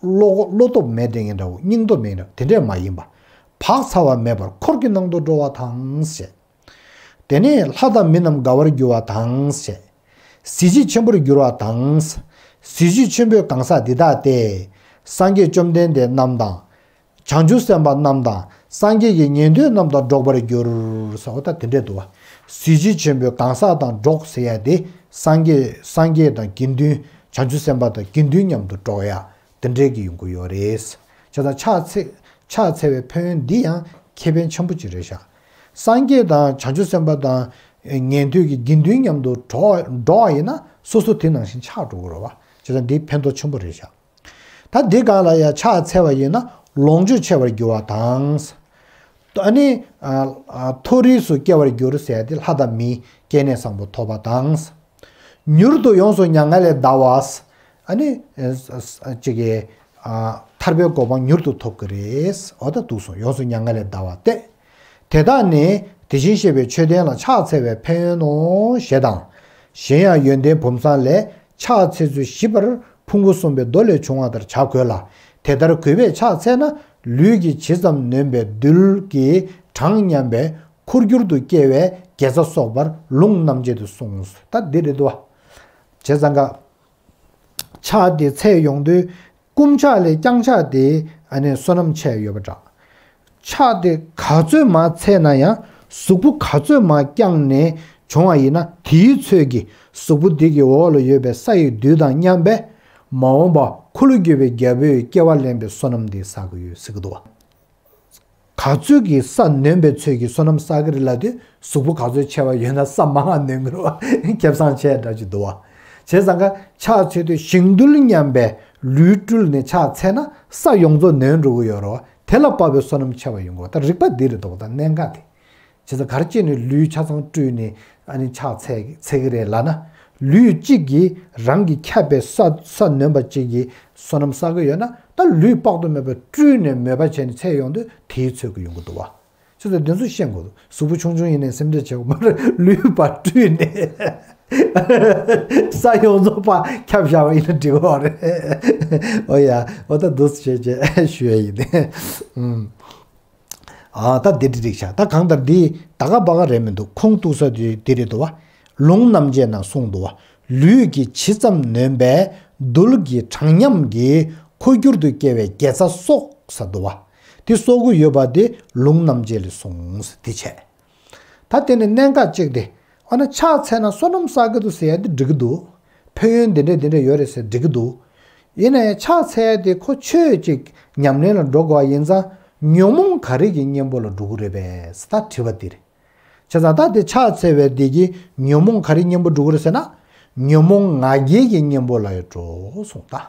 བློ་བློ་སྟོབས་མེད་དེ་ངན་འདྲ་བོ། སྙིང་སྟོབས་མེད་འདྲ་དེ་འདྲས་མ་ཡིན་པ། བག་ཚ་བ་མེད་པར་འཁོར་གྱི་ནང་དུ་འགྲོ་བ་དང་ཞེས། དེ་ནས་ལྷ་དང་མི་རྣམས་དགའ་བར་འགྱུར་བ་དང་ཞེས། གཟི་བརྗིད་ཆེན་པོར་འགྱུར་བ་དང་། གཟི་བརྗིད་ཆེན་པོའི་གང་ཟག་འདི་དག་སྟེ། སངས་རྒྱས་བཅོམ་ལྡན་འདས་རྣམས་དང་། བྱང་ཆུབ་སེམས་དཔའ་རྣམས་དང་། སངས་རྒྱས་ཀྱི་ཉན་ཐོས་རྣམས་དང་འགྲོགས་པར་འགྱུར་ཟེར་བ་ད་དེ་འདྲས་འདུག་བ། གཟི་བརྗིད་ཆེན་པོའི་གང་ཟག་དང་འགྲོགས་ཟེར་ཡ་དེ། སངས་རྒྱས་སངས་རྒྱས་དང་དགེ་འདུན། བྱང་ཆུབ་སེམས་དཔའ་དང་དགེ་འདུན་མཉམ་དུ་འགྲོགས་ཡ་དེ་འདྲས་ཀྱི་ཡོང་གི་ཡོད་རེད། བྱས་ཙང་ཕྱག་འཚལ་ཕྱག་འཚལ་བའི་ཕན་ཡོན་འདི་ཡང་ཁེ་ཕན་ཆེན་པོ་ཅིག་རེད་ཤག། སངས་རྒྱས་དང་བྱང་ཆུབ་སེམས་དཔའ་དང་ཉན་ཐོས་ཀྱི་དགེ་འདུན་མཉམ་དུ་འགྲོགས་འགྲོགས་ཡིན་ན་སོ་སོ་དེ་ནང་བཞིན་ཆགས་འགྲོ་གི་རེད་བ། བྱས་ཙང་འདི་ཕན་ཐོགས་ཆེན་པོ་རེད་ཤག། ད་འདི་སྒང་ལ་ཡང་ཕྱག་འཚལ་བ་ཡིན་ན་ལོངས་སྤྱོད་ཆེ་བར་འགྱུར་བ་དང་། ཨ་ནི་ཨ་ཨ་མཐོ་རིས་སུ་སྐྱེ་བར་འགྱུར་ཟེར་ཏེ་ལྷ་དང་མིའི་སྐྱེ་གནས་བཟང་པོ་ཐོབ་པ་དང་། མྱུར་དུ་ཡོངས་སུ་མྱ་ངན་ལས་འདའ་བ། ཨ་ནི་ཨ་ཨ་ཅིག་གི་ཨ་ཐར་པའི་གོ་འཕང་མྱུར་དུ་ཐོབ་ཀྱི་རེད། འོ་ད་འདུག་སོང་། ཡོངས་སུ་མྱ་ངན་ལས་འདའ་བ་སྟེ། དེ་དག་ནི་དེ་བཞིན་གཤེགས་པའི་མཆོད་རྟེན་ལ་ཕྱག་འཚལ་བའི་ཕན་ཡོན་ནོ་ཞེས་དང་། གཞན་ཡང་ཡོན་ཏན་བུམ་བཟང་ལས། ཕྱག་འཚལ་ཚུལ་ཞིབ་པར་ཕུང་པོ་གསུམ་པའི་མདོ་ལས་འབྱུང་བ་ལྟར་བྱ་དགོས་ལ། དེ་ལྟར་གུས་པས་ཕྱག་འཚལ་ན། ལུས་ཀྱི་ཇི་ཙམ་ནོན་པའི་རྡུལ་གྱིས་གྲངས་མཉམ་པའི་འཁོར་གྱུར་དུ་སྐྱེ་བའི་དགེ་རྩ་གསོག་པར་ལུང་རྣམ་འབྱེད་དུ་གསུངས། ད་འདི་རེད་དོ། བྱས་ཙང་ཀ་ཕྱག་དེ་འཚལ་ཡོང་དུས། བསྐུམ་ཕྱག་ལས་བརྐྱང་ཕྱག་དེ་ཨ་ནི་བསོད་ནམས་ཆེ་ཡོད་པ་འདྲ། ཕྱག་དེ་ག་ཚོད་མང་འཚལ་ན་ཡང་། གཟུགས་པོ་ག་ཚོད་མང་བརྐྱངས་ནས་བྱུང་བ་ཡིན་ན། དེའི་ཚོད་ཀྱིས་གཟུགས་པོ་འདི་གི་འོག་ལ་ཡོད་པའི་ས་ཡི་རྡུལ་དང་མཉམ་པས། མ་འོངས་པ་འཁོར་ལོས་སྒྱུར་བའི་རྒྱལ་པོའི་སྐྱེ་བ་ལེན་པའི་བསོད་ནམས་འདི་བསགས་ཀྱི་ཡོད་ཟེར་གྱི་འདུག་བ། ག་ཚོད་ཀྱི་ས་ནོན་པའི་ཚོད་ཀྱིས་བསོད་ནམས་བསགས་ཀྱི་རེད་ལབ་དུས། གཟུགས་པོ་ག་ཚོད་ཆེ་བ་ཡོད་ན་ས་མང་བ་ནོན་གྱི་རེད་བ། ཁེ་བཟང་ཆེ་འདྲ་ཅིག་འདུག་བ། བྱས་ཙང་ཀ་ཕྱག་འཚལ་དུས་ཞིང་རྡུལ་མཉམ་པའི་ལུས་སྤྲུལ་ནས་ཕྱག་འཚལ་ན་ས་ཡོངས་རྫོགས་ནོན་འགྲོ་གི་ཡོད་རེད་བ། དེ་ལ་དཔག་པའི་བསོད་ནམས་ཆེ་བ་ཡོང་གི་ཡོད་རེད་བ། ད་རིགས་པ་འདི་རེད་འདུག་ད་གནད་འགག་དེ། བྱས་ཙང་ག་རེ་བྱས་ནས་ལུས་ཆ་ཚང་སྤྲུལ་ནས་ཨ་ནི་ཕྱག་འཚལ་འཚལ་གི་རེད་ལབ་ན། ལུས་གཅིག་གིས་རང་གི་ཁྱབ་པའི་ས་ས་ནོན་པ་གཅིག་གིས་བསོད་ནམས་བསགས་གི་ཡོད་ན། ད་ལུས་དཔག་ཏུ་མེད་པ་སྤྲུལ་ནས་མོས་པ་བྱས་ནས་འཚལ་ཡོང་དུས་དེའི་ཚོད་ཀྱི་ཡོང་གི་འདུག་བ། ཁྱེད་ཚོས་འདི་ཚོ་ཤེས་དགོས། གཟུགས་པོ་ཆུང་ཆུང་ཡིན་ནའི་སེམས་ཁྲལ་བྱེད་དགོས་མ་རེད། ལུས་པ་སྤྲུལ་ནས་ས་ཡོངས་རྫོགས་པ་ཁྱབ་བཞག་པ་ཡིན་ན་འགྲིག་གི་རེད། ཨོ་ཡ། ཨོ་ད་འདུག་སེ་བྱས་བྱས་ཞུ་ཡ་ཡིན། ཨུམ། ཨ་ད་འདི་འགྲིག་འགྲིག་ཤག་ད་གང་ལྟར་འདི་ད་ག་པ་ག་རེད་མི་འདུག་ཁུངས་གཏུགས་ས་འདི་འདི་རེད་འདུག་བ། ལུང་རྣམ་འབྱེད་ན་གསུངས་འདུག་བ། ལུས་ཀྱི་ཇི་ཙམ་ནོན་པས་རྡུལ་གྱི་གྲངས་མཉམ་གྱིས་འཁོར་གྱུར་དུ་སྐྱེ་བའི་དགེ་རྩ་གསོག་ཟེར་འདུག་བ། དེ་གསོག་གི་ཡོད་པ་དེ་ལུང་རྣམ་འབྱེད་ལས་གསུངས་ཟེར་དེ་བྱས། ད་དེ་ནི་གནད་འགག་གཅིག་སྟེ། འོ་ན་ཕྱག་འཚལ་ན་བསོད་ནམས་བསགས་ཀྱི་འདུག་ཟེར་ཡ་དེ་འགྲིག་གི་འདུག་ཕན་ཡོན་འདི་འདྲས་འདི་འདྲས་ཡོད་རེད་ཟེར་འགྲིག་གི་འདུག་ཡིན་ན་ཡང་ཕྱག་འཚལ་ཡ་དེ་ཁོ་ཆོས་གཅིག་ཉམས་ལེན་ལ་འགྲོ་དགོས་པ་ཡིན་ཙང་ཉོན་མོངས་ག་རེ་གི་གཉེན་པོ་ལ་འགྲོ་གི་རེད་པས་ཟེར་ད་དྲི་བ་འདི་རེད། བྱས་ཙང་ད་དེ་ཕྱག་འཚལ་བའི་དེ་གི་ཉོན་མོངས་ག་རེ་གཉེན་པོ་འགྲོ་གི་རེད་ཟེར་ན། ཉོན་མོངས་ང་རྒྱལ་གྱི་གཉེན་པོ་ལ་ཡང་འགྲོ་གསུངས་ད།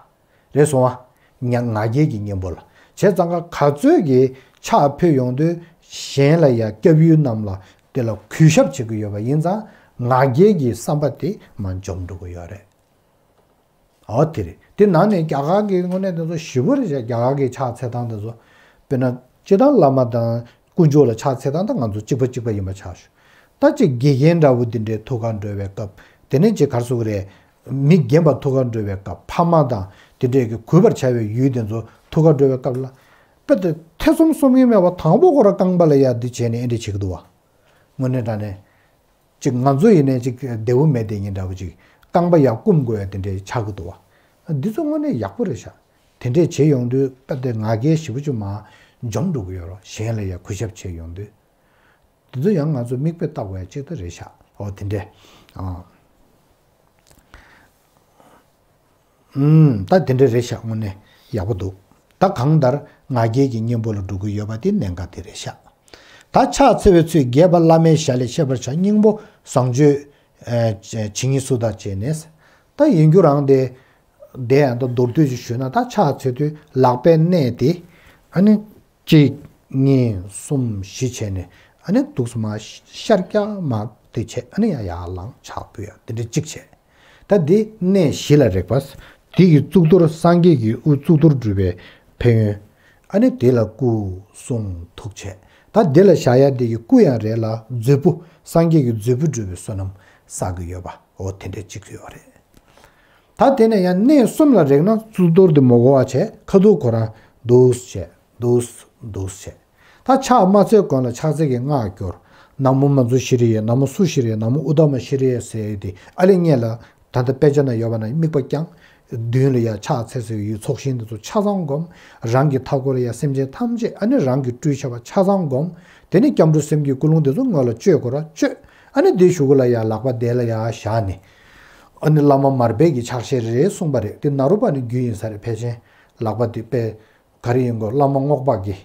རེད་སོང་ཨ། ང་ང་རྒྱལ་གྱི་གཉེན་པོ་ལ། བྱས་ཙང་ཀ་ག་ཚོད་ཀྱི་ཕྱག་ཕུལ་ཡོང་དུས་གཞན་ལ་ཡ་སྐྱབས་ཡུལ་རྣམས་ལ་དེ་ལ་གུས་ཞབས་བྱེད་ཀྱི་ཡོད་པ་ཡིན་ཙང་ང་རྒྱལ་གྱི་བསམ་པ་དེ་མར་འཇོམས་འགྲོ་གི་ཡོད་རེད། ཨོ་དེ་རེད། དེ་ནང་ནས་རྒྱ་གར་གྱི་དངོས་གནས་དེ་ཚོ་ཞིབ་པོ་རེད་བྱས། རྒྱ་གར་གྱི་ཕྱག་འཚལ་སྟངས་དེ་ཚོ། དཔེར་ན་སྤྱིར་བཏང་བླ་མ་དང་དཀོན་མཆོག་ལ་ཕྱག་འཚལ་སྟངས་དང་ང་ཚོ་གཅིག་པ་གཅིག་པ་ཡིན་པ་ཆགས་བྱུང་། ད་ཅིག་དགེ་རྒན་འདྲ་བོ་འདི་འདྲའི་ཐུགས་ཁར་འགྲོ་བའི་སྐབས། དེ་ནས་ཅིག་གར་སོང་གི་རེད། མི་རྒན་པ་ཐུགས་ཁར་འགྲོ་བའི་སྐབས། ཕ་མ་དང་དེ་འདྲས་ཀྱི་གུས་པར་བྱ་བའི་ཡུལ་དེ་ཚོ་ཐུགས་ཁར་འགྲོ་བའི་སྐབས་ལ། དཔེ་དེ་ཐེ་ཚོམ་གསུམ་ཡིན་མེད་པ་དང་པོ་ཁོ་ར་རྐང་པ་ལ་ཡ་འདི་བྱས་ནས་ཨེ་འདྲས་བྱེད་ཀྱི་འདུག་བ། དངོས་གནས་དྲང་གནས། ཅིག་ང་ཚོ་ཡིན་ནའི་ཅིག་བདེ་བོ་མེད་དེ་ཉིན་འདྲ་བོ་ཅིག་རྐང་པ་ཡར་བསྐུམ་དགོས་ཡ་དེ་འདྲས་ཆགས་ཀྱི་འདུག་བ། འདི་ཚོ་དངོས་གནས་ཡག་པོ་རེད་ཤག་དེ་འདྲས་བྱེད་ཡོང་དུས་ད་དེ་ང་རྒྱལ་ཞེ་པོ་ཅིག་མར་འཇོམས་འགྲོ་གི་ཡོད་རེད། གཞན་ལ་ཡ་གུས་ཞབས་བྱེད་ཡོང་དུས། དེ་ཚོ་ཡང་ང་ཚོ་མིག་དཔེ་ལྟ་དགོས་ཡ་གཅིག་ད་རེད་ཤག་འོ་དེ་འདྲས། ཨ། ཨུམ། ད་དེ་འདྲས་རེད་ཤག་དངོས་གནས་ཡག་པོ་འདུག་ད་གང་ལྟར་ང་རྒྱལ་གྱི་གཉེན་པོ་ལ་འགྲོ་གི་ཡོད་པ་དེ་གནད་འགག་དེ་རེད་ཤག་ད་ཕྱག་འཚལ་བའི་ཚུལ་རྒྱས་པ་བླ་མའི་ཞལ་ལས་ཤེས་པར་བྱ། སྙིང་པོ་བཟང་སྤྱོད་ཨ་ཇི་སྙེད་སུ་དག་བྱས་ནས། ད་ཡིན་རྒྱུ་རང་དེ། དེ་ཡང་ད་མདོར་བསྡུས་ཤིག་ཞུས་ན། ད་ཕྱག་འཚལ་དུས་ལག་པའི་གནས་དེ། ཨ་ནི། གཅིག་གཉིས། གསུམ། བཞི་བྱས་ནས། ཨ་ནི་འདུག་སེ་མར་ཤར་རྒྱག་མར་དེ་བྱས། ཨ་ནི་ཡང་ཡར་ལངས་ཕྱག་ཕུལ་ཡ་དེ་འདྲ་གཅིག་བྱས། ད་འདི་གནས་བཞི་ལ་རེག་པ། འདི་གི་གཙུག་ཏོར་སངས་རྒྱས་ཀྱི་དབུ་གཙུག་ཏོར་སྒྲུབ་པའི་ཕན་ཡོན། ཨ་ནི་དེ་ལ་སྐུ་གསུང་ཐུགས་བྱས། ད་འདི་ལ་བཞག་ཡ་འདི་གི་སྐུ་ཡང་རེད་ལ་མཛོད་སྤུ་སངས་རྒྱས་ཀྱི་མཛོད་སྤུ་སྒྲུབ་པའི་བསོད་ནམས་བསགས་ཀྱི་ཡོད་པ། འོ་དེ་འདྲ་གཅིག་ཡོད་རེད། ད་དེ་ནས་ཡང་གནས་གསུམ་ལ་རེག་ན་གཙུག་ཏོར་དེ་མ་གོ་བ་བྱས། ཁ་ཐུག་ཁོ་རང་འདུག་སེ་བྱས། འདུག་སེ་འདུག་སེ་བྱས། ད་ཕྱག་མ་འཚལ་གོང་ལ་ཕྱག་འཚལ་གྱི་སྔགས་སྐྱོར། ན་མོ་མཉྫུ་ཤྲཱི་ཡེ། ན་མོ་སུ་ཤྲཱི་ཡེ། ན་མོ་ཨུཏྟ་མ་ཤྲཱི་ཡེ་ཟེར་ཡས་དེ་ཨ་ལེ་སྔོན་ལ། ད་ལྟ་དཔེ་ཆ་ན་ཡོད་པ་ན་དམིགས་པ་བསྐྱང་། མདུན་ལ་ཡ་ཕྱག་འཚལ་སའི་ཡུལ་ཚོགས་ཞིང་དེ་ཚོ་ཆ་ཚང་བསྒོམ། རང་གི་མཐའ་འཁོར་ལ་ཡ་སེམས་ཅན་ཐམས་ཅད་ཨ་ནི་རང་གི་སྤྲུལ་བྱ་བ་ཆ་ཚང་བསྒོམ། དེ་ནས་སྐྱབས་འགྲོ་སེམས་བསྐྱེད་ཀུན་སློང་དེ་ཚོ་སྔོན་ལ་བཅོས་དགོས་ར་བཅོས། ཨ་ནི་དེའི་གཞུག་གུ་ལ་ཡ་ལག་པ་དེ་ལ་ཡ་བཞག་ནས། ཨ་ནི་བླ་མ་མར་པས་ཀྱི་ཕྱག་བཞེས་རེད་གསུངས་པ་རེད། དེ་ནཱ་རོ་པ་ཎི་རྒྱུད་ཡིན་ས་རེད། ཕལ་ཆེར་ལག་པ་དེ་དཔེ་ག་རེ་ཡིན་དགོས། བླ་མ་རྔོག་པ་གི།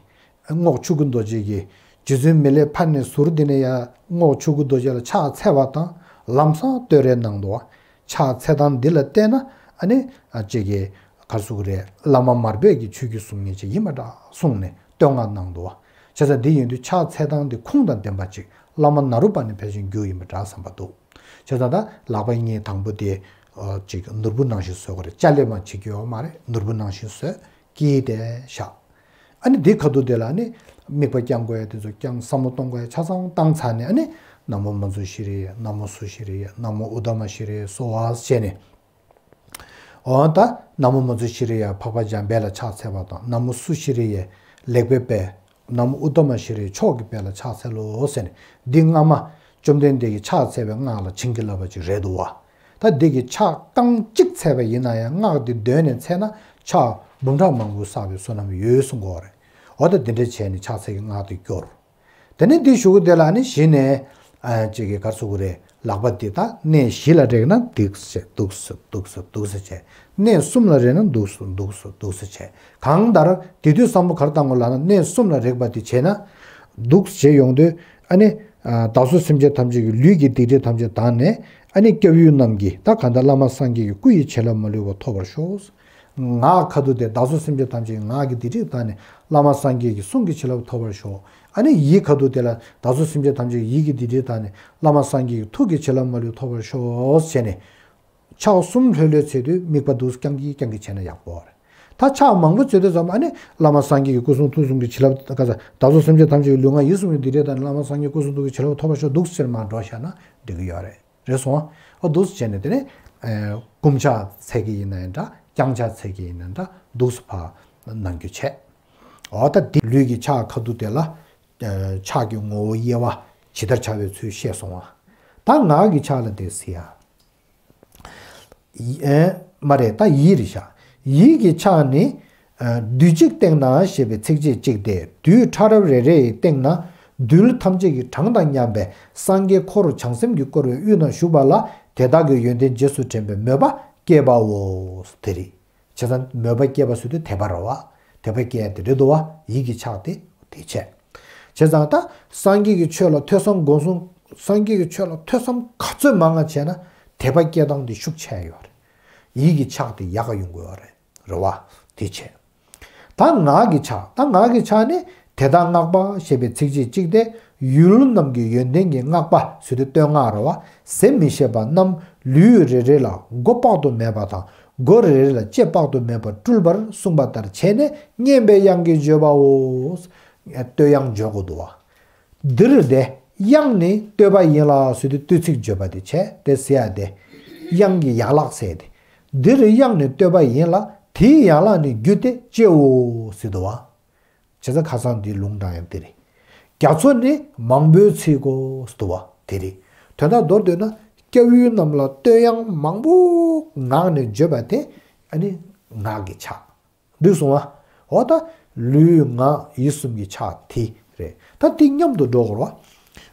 རྔོག་ཆོས་སྐུ་རྡོ་རྗེ་གི། རྗེ་བཙུན་མི་ལའི་ཕ་ནས་ཟུར་འདི་ནས་ཡ་རྔོག་ཆོས་སྐུ་རྡོ་རྗེ་ལ་ཕྱག་འཚལ་བ་དང་ལམ་སང་བསྟོད་རའི་ནང་དུ་བ། ཕྱག་འཚལ་སྟངས་འདི་ལ་བལྟས་ན་ཨ་ནི་ཨ་ཅེ་གི་གར་སུ་གི་རེད། བླ་མ་མར་པས་ཀྱི་ཆོས་བརྒྱུད་གསུང་མཁན་ཅིག་ཡིན་པ་འདྲ་གསུངས་ནས་བསྟོད་བསྔགས་གནང་འདུག་བ། བྱས་ཙང་འདི་ཡིན་དུས་ཕྱག་འཚལ་སྟངས་འདི་ཁུངས་དང་ལྡན་པ་ཅིག་བླ་མ་ནཱ་རོ་པ་ཎི་ཕལ་ཆེར་རྒྱུད་ཡིན་པ་འདྲ་བསམ་པ་འདུག་བྱས་ཙང་ད་ལག་པ་གཉིས་དང་པོ་དེ་ཨ་ཅིག་ནོར་བུ་ནང་བཞིན་བཟོ་དགོས་རེད། ཅ་ལེ་མ་བྱེད་རྒྱུ་ཡོད་མ་རེད། ནོར་བུ་ནང་བཞིན་བཟོས། དཀྱིལ་དེ་བཞག་ཨ་ནི་འདི་ཁ་ཐུག་དེ་ལ་ནི་དམིགས་པ་བསྐྱང་དགོས་ཡ་དེ་ཚོ་བསྐྱང་། བསམ་བློ་གཏོང་དགོས་ཡ་ཆ་ཚང་བཏང་ཚར་ནས། ཨ་ནི་ན་མོ་མཉྫུ་ཤྲཱི་ཡེ། ན་མོ་སུ་ཤྲཱི་ཡེ། ན་མོ་ཨུཏྟ་མ་ཤྲཱི་ཡེ་སྭཱ་ཧཱ་བྱས་ནས། འོ་ད་ན་མོ་མཉྫུ་ཤྲཱི་ཡེ་འཕགས་པ་འཇམ་དཔལ་ལ་ཕྱག་འཚལ་བ་དང་། ན་མོ་སུ་ཤྲཱི་ཡེ་ལེགས་པའི་དཔལ། ན་མོ་ཨུཏྟ་མ་ཤྲཱི་ཡེ་མཆོག་གི་དཔལ་ལ་ཕྱག་འཚལ་ལོ་ཟེར་ནས། འདི་སྔ་མ་བཅོམ་ལྡན་འདས་ཀྱིས་ཕྱག་འཚལ་བའི་སྔགས་ལ་བྱིན་གྱིས་བརླབས་པ་ཅིག་རེད་འདུག་བ། ད་འདི་གི་ཕྱག་རྐང་གཅིག་འཚལ་བ་ཡིན་ན་ཡང་སྔགས་འདི་འདོན་ནས་འཚལ་ན་ཕྱག་འབུམ་ཕྲག་མང་པོ་བསགས་པའི་བསོད་ནམས་ཡོད་གསུང་གི་ཡོད་རེད། འོ་ད་འདི་འདྲ་བྱས་ནས་ཕྱག་འཚལ་གྱི་སྔགས་འདི་སྐྱོར། དེ་ནས་འདི་གཞུག་གུ་དེ་ལ་ནི་གཞི་ནས་ཨ་ཅིག་གི་གར་སུ་གི་རེད། ལག་པ་འདི་དག་གནས་བཞི་ལ་རེག་ན་འདུག་སེ་འདུག་སེ་འདུག་སེ་འདུག་སེ་བྱས། གནས་གསུམ་ལ་རེག་ན་འདུག་སེ་འདུག་སེ་འདུག་སེ་བྱས། གང་ལྟར་དེ་དུས་བསམ་བློ་ག་རེ་བཏང་དགོས་ལབ་ན། གནས་གསུམ་ལ་རེག་པ་དེ་བྱས་ན། འདུག་སེ་བྱས་ཡོང་དུས་ཨ་ནི་ཨ་བདག་སོགས་སེམས་ཅན་ཐམས་ཅད་ཀྱི་ལུས་ཀྱི་སྡིག་སྒྲིབ་ཐམས་ཅད་དག་ནས། ཨ་ནི་སྐྱབས་ཡུལ་རྣམས་ཀྱིས་ད་ག་འདྲ་བླ་མ་སངས་རྒྱས་ཀྱི་སྐུ་ཡི་བྱིན་རླབས་མ་ལུས་པ་ཐོབ་པར་ཤོག། ངག་ཁ་ཐུག་དེ་བདག་སོགས་སེམས་ཅན་ཐམས་ཅད་ཀྱི་ངག་གི་སྡིག་སྒྲིབ་དག་ནས་བླ་མ་སངས་རྒྱས་ཀྱི་གསུང་གི་བྱིན་རླབས་ཐོབ་པར་ཤོག། ཨ་ནི་ཡིད་ཁ་ཐུག་དེ་ལ་བདག་སོགས་སེམས་ཅན་ཐམས་ཅད་ཀྱི་ཡིད་ཀྱི་སྡིག་སྒྲིབ་དག་ནས་བླ་མ་སངས་རྒྱས་ཀྱི་ཐུགས་ཀྱི་བྱིན་རླབས་མ་ལུས་ཐོབ་པར་ཤོག་ཟེར་ནས། ཕྱག་གསུམ་ལྷོད་ལྷོད་བྱས་དུས་དམིགས་པ་འདུག་རྐྱང་གིས་རྐྱང་གིས་བྱས་ན་ཡག་པོ་རེད། ད་ཕྱག་མང་པོ་བྱེད་དུས་ཙམ་ཨ་ནི་བླ་མ་སངས་རྒྱས་ཀྱི་སྐུ་གསུང་ཐུགས་གསུམ་གྱི་བྱིན་རླབས་ག་ས་བདག་སོགས་སེམས་ཅན་ཐམས་ཅད་ཀྱི་ལུས་ངག་ཡིད་གསུམ་གྱི་སྡིག་སྒྲིབ་དག་ནས་བླ་མ་སངས་རྒྱས་སྐུ་གསུང་ཐུགས་ཀྱི་བྱིན་རླབས་ཐོབ་པར་ཤོག་འདུག་ཟེར་མར་འགྲོ་བཞག་ན་འགྲིག་གི་ཡོད་རེད། རེད་སོང་ཨ། འོ་འདུག་སེ་བྱས་ནས་དེ་ནས་ཨེ་བསྐུམ་ཕྱག་འཚལ་གྱི་ཡིན་ན་ཡང་འདྲ། བརྐྱང་ཕྱག་འཚལ་གྱི་ཡིན་ན་འདྲ། འདུག་སེ་ཕར་གནང་རྒྱུ་བྱས། འོ་ད་འདི་ལུས་ཀྱི་ཕྱག་ཁ་ཐུག་དེ་ལ་ཨེ་ཕྱག་གི་ངོ་བོ་དབྱེ་བ་ཇི་ལྟར་བྱ་བའི་ཚུལ་བཤད་སོང་ཨ། ད་ངག་གི་ཕྱག་ལ་དེ་གཟིགས་ཨ། ཡི་ཨེ་མ་རེད། ད་ཡིད་རེད་ཤག། ཡིད་ཀྱི་ཕྱག་ནི། ཨ་རྡུལ་གཅིག་སྟེང་ན་ཞེས་པའི་ཚིགས་བཅད་གཅིག་སྟེ། རྡུལ་ཕྲ་རབ་རེ་རེ་ཡི་སྟེང་ན་རྡུལ་ཐམས་ཅད་ཀྱི་གྲངས་དང་མཉམ་པའི་སངས་རྒྱས་འཁོར་བྱང་སེམས་ཀྱིས་བསྐོར་བའི་དབུས་ན་བཞུགས་པ་ལ་དེ་དག་གི་ཡོན་ཏན་རྗེས་སུ་དྲན་པའི་མོས་པ་བསྐྱེད་པའོ། དེ་རེད། བྱས་ཙང་མོས་པ་བསྐྱེད་པ་ཟེར་དུས་དད་པ་རེད་བ། དད་པ་བསྐྱེད་ཡ་དེ་རེད་འདུག་བ། ཡིད་ཀྱི་ཕྱག་དེ་དེ་བྱས། བྱས་ཙང་ད་སངས་རྒྱས་ཀྱི་ཆོས་ལ་ཐོས་བསམ་སྒོམ་གསུམ། སངས་རྒྱས་ཀྱི་ཆོས་ལ་ཐོས་བསམ་ག་ཚོད་མང་ང་བྱས་ན་དད་པ་སྐྱེ་སྟངས་དེ་ཤུགས་ཆེ་ཡོད་རེད། ཡིད་ཀྱི་ཕྱག་དེ་ཡག་ག་ཡོང་གི་ཡོད་རེད། རེད་བ། དེ་བྱས། ད་ངག་གི་ཕྱག། ད་ངག་གི་ཕྱག་ནི་དེ་དག་བསྔགས་པ་ཞེས་པའི་ཚིགས་བཅད་གཅིག་སྟེ། ཡུལ་རྣམས་ཀྱི་ཡོན་ཏན་གྱི་བསྔགས་པ་ཟེར་དུས་བསྟོད་བསྔགས་རེད་བ། ཟད་མི་ཤེས་པ་རྣམས་ལུས་རེ་རེ་ལ་མགོ་དཔག་ཏུ་མེད་པ་དང་མགོ་རེ་རེ་ལ་ལྕེ་དཔག་ཏུ་མེད་པ་སྤྲུལ་པར་གསུངས་པ་ལྟར་བྱས་ནས་སྙན་པའི་དབྱངས་ཀྱིས་བརྗོད་པའོ། བསྟོད་དབྱངས་བརྗོད་དགོས་འདུག་བ། འདིར་དེ་དབྱངས་ནི་བསྟོད་པ་ཡིན་ལ་ཟེར་དུས་བསྟོད་ཚིག་བརྗོད་པ་དེ་བྱས་དེ་ཟེར་ཡ་དེ། དབྱངས་ཀྱི་ཡན་ལག་ཟེར་དེ། འདིར་དབྱངས་ནི་བསྟོད་པ་ཡིན་ལ་དེའི་ཡན་ལག་ནི་རྒྱུ་སྟེ་ལྕེའོ་ཟེར་འདུག་བ། བྱས་ཙང་ཁ་སང་འདིའི་ལུང་དྲངས་ཡང་དེ་རེད། རྒྱ་མཚོ་ནི་མང་པོའི་ཚིག་གོ་ཟེར་འདུག་བ་དེ་རེད། དོན་དག་མདོར་བསྡུས་ན་སྐྱབས་ཡུལ་རྣམས་ལ་བསྟོད་དབྱངས་མང་པོ་ངག་ནས་བརྗོད་པ་དེ་ཨ་ནི་ངག་གི་ཕྱག། འགྲིག་སོང་ཨ། འོ་ད་ལུས་ངག་ཡིད་གསུམ་གྱི་ཕྱག་དེ་རེད། ད་དེ་མཉམ་དུ་འགྲོ་དགོས་རེད་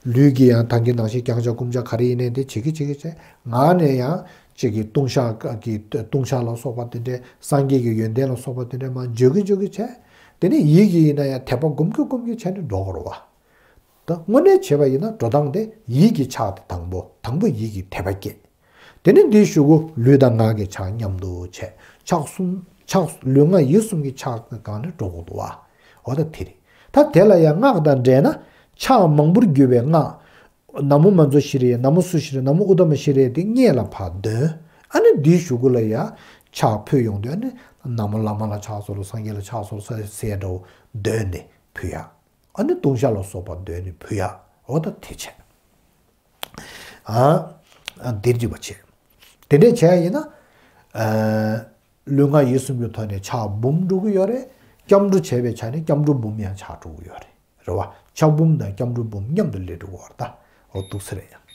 བ། ལུས་ཀྱིས་ཡང་ད་གིན་ནང་བཞིན་བརྐྱང་ཕྱག་བསྐུམ་ཕྱག་ག་རེ་ཡིན་ནའི་དེ་བྱེད་ཀྱི་བྱེད་ཀྱི་བྱས། ངག་ནས་ཡང་གཅིག་གིས་ལྟུང་བཤགས་ཀྱི་ལྟུང་བཤགས་ལ་སོགས་པ་དེ་འདྲའི་སངས་རྒྱས་ཀྱི་ཡོན་ཏན་ལ་སོགས་པ་དེ་འདྲའི་མར་བརྗོད་ཀྱི་བརྗོད་ཀྱི་བྱས། དེ་ནས་ཡིད་ཀྱིས་ཡིན་ན་ཡང་དད་པ་སྒོམ་གྱི་སྒོམ་གྱི་བྱས་ནས་འགྲོ་དགོས་རེད་བ། ད་དངོས་གནས་བྱས་པ་ཡིན་ན་འགྲོ་སྟངས་དེ་ཡིད་ཀྱི་ཕྱག་དེ་དང་པོ་དང་པོ་ཡིད་ཀྱི་དད་པ་སྐྱེད། དེ་ནས་འདིའི་གཞུག་གུ་ལུས་དང་ངག་གི་ཕྱག་མཉམ་དུ་བྱས། ཕྱག་གསུམ་ཕྱག་ལུས་ངག་ཡིད་གསུམ་གྱི་ཕྱག་སྒང་ནས་འགྲོ་དགོས་འདུག་བ། འོ་ད་དེ་རེད། ད་དེ་ལ་ཡང་སྔགས་དང་འབྲེལ་ན་ཕྱག་མང་པོར་གྱུར་པའི་སྔགས། ན་མོ་མཉྫུ་ཤྲཱི་ཡ། ན་མོ་སུ་ཤྲཱི། ན་མོ་ཨུ་ཏ་མ་ཤྲཱི་ཡ་དེ་སྔོན་ལ་ཕར་འདོན། ཨ་ནི་འདིའི་གཞུག་གུ་ལ་ཡང་ཕྱག་ཕུལ་ཡོང་དུས་ཨ་ནི་ན་མོ་བླ་མ་ལ་ཕྱག་འཚལ་ལོ། སངས་རྒྱས་ལ་ཕྱག་འཚལ་ལོ་ཟེར་འདྲ་བོ་འདོན་ནས་ཕུལ་ཡ། ཨ་ནི་ལྟུང་བཤགས་ལ་སོགས་པ་འདོན་ནས་ཕུལ་ཡ། འོ་ད་དེ་བྱས། ཨ། ཨ་འདིར་འགྲིག་པ་བྱས། དེ་འདྲས་བྱས་ཡིན་ན། ཨ། ལུས་ངག་ཡིད་གསུམ་གྱི་ཐོག་ནས་ཕྱག་འབུམ་འགྲོ་གི་ཡོད་རེད། སྐྱབས་འགྲོ་བྱས་པའི་ཆ་ནས་སྐྱབས་འགྲོ་འབུམ་ཡང་ཆགས་འགྲོ་གི་ཡོད་རེད། རེད་བ། ཕྱག་འབུམ་དང་སྐྱབས་འགྲོ་འབུམ་མཉམ་དུ་སླེབས་འགྲོ་གི་ཡོད་རེད་ད། འོ་འདུག་སེ་རེད་ཡ།